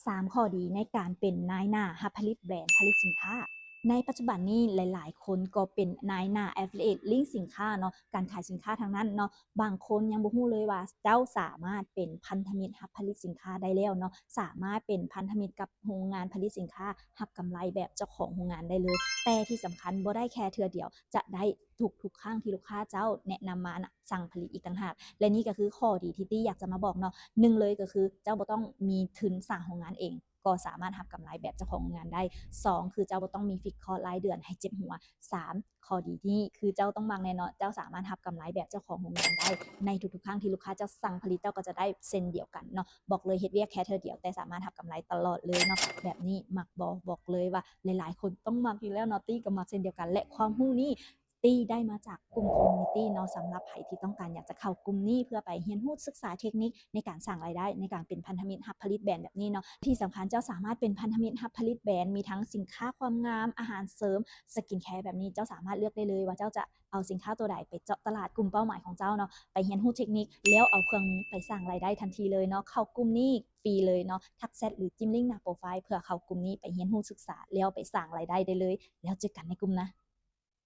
ສາມຂໍ້ດີໃນການເປັນນາຍໜ້າຮັບຜະລິດແບຣນຜະລິດສິນຄ້າ. ໃນປັດຈຸບັນນີ້ຫຼາຍໆຄົນກໍເປັນນາຍໜ້າ Affiliate Link ສິນຄ້າເນາະ, ການຂາຍສິນຄ້າທັງນັ້ນເນາະ. ບາງຄົນຍັງບໍ່ຮູ້ເລີຍວ່າເຈົ້າສາມາດເປັນພັນທະມິດຮັບຜະລິດສິນຄ້າໄດ້ແລ້ວເນາະ, ສາມາດເປັນພັນທະມິດກັບໂຮງງານຜະລິດສິນຄ້າ, ຮັບກຳໄລແບບເຈົ້າຂອງໂຮງງານໄດ້ເລີຍ. ແຕ່ທີ່ສຳຄັນບໍ່ໄດ້ແຄ່ເທື່ອດຽວ, ຈະໄດ້ທຸກໆຄັ້ງທີ່ລູກຄ້າເຈົ້າແນະນຳມານະ ສັ່ງຜະລິດອີກຕ່າງຫາກ. ແລະນີ້ກໍຄືຂໍ້ດີທີ່ຕິຢາກຈະມາບອກເນາະ, ໜຶ່ງເລີຍກໍຄືເຈົ້າບໍ່ຕ້ອງມີທຶນສ້າງໂຮງງານເອງ ກໍສາມາດຮັບກຳໄລແບບເຈົ້າຂອງໂຮງງານໄດ້. ສອງ ຄືເຈົ້າບໍ່ຕ້ອງມີຟິກຄອສລາຍເດືອນໃຫ້ເຈັບຫົວ. ສາມ ຂໍ້ດີນີ້ຄືເຈົ້າຕ້ອງມັກແນ່ເນາະ, ເຈົ້າສາມາດຮັບກຳໄລແບບເຈົ້າຂອງໂຮງງານໄດ້ໃນທຸກໆຄັ້ງທີ່ລູກຄ້າເຈົ້າສັ່ງຜະລິດ, ເຈົ້າກໍຈະໄດ້ເຊັ່ນດຽວກັນເນາະ. ບອກເລີຍເຮັດວຽກແຄ່ເທື່ອດຽວ ແຕ່ສາມາດຮັບກຳໄລຕະຫຼອດເລີຍເນາະ. ແບບນີ້ມັກບໍ່? ບອກເລີຍວ່າຫຼາຍໆຄົນຕ້ອງມັກຢູ່ແລ້ວເນາະ, ຕິກໍມັກເຊັ່ນດຽວກັນ. ແລະຄວາມຮູ້ນີ້ ຕິໄດ້ມາຈາກກຸ່ມຄອມມູນິຕີ້ເນາະ, ສຳລັບໃຜທີ່ຕ້ອງການຢາກຈະເຂົ້າກຸ່ມນີ້ເພື່ອໄປຮຽນຮູ້ສຶກສາເທັກນິກໃນການສ້າງລາຍໄດ້ໃນການເປັນພັນທະມິດຮັບຜະລິດແບຣນແບບນີ້ເນາະ. ທີ່ສຳຄັນເຈົ້າສາມາດເປັນພັນທະມິດຮັບຜະລິດແບຣນ, ມີທັງສິນຄ້າຄວາມງາມ, ອາຫານເສີມ, ສະກິນແຄແບບນີ້, ເຈົ້າສາມາດເລືອກໄດ້ເລີຍວ່າເຈົ້າຈະເອົາສິນຄ້າຕົວໃດໄປເຈາະຕະຫຼາດກຸ່ມເປົ້າໝາຍຂອງເຈົ້າເນາະ, ໄປຮຽນຮູ້ເທັກນິກ ແລ້ວເອົາເຄື່ອງມືໄປສ້າງລາຍໄດ້ທັນທີເລີຍເນາະ. ເຂົ້າກຸ່ມນີ້ຟຣີເລີຍເນາະ, ທັກແຊັດ ຫຼື ຈິ້ມລິ້ງໜ້າໂປຣໄຟລ໌ ເພື່ອເຂົ້າກຸ່ມນີ້ໄປຮຽນຮູ້ສຶກສາ ແລ້ວໄປສ້າງລາຍໄດ້ໄດ້ເລີຍ. ແລ້ວເຈີກັນໃນກຸ່ມນະ.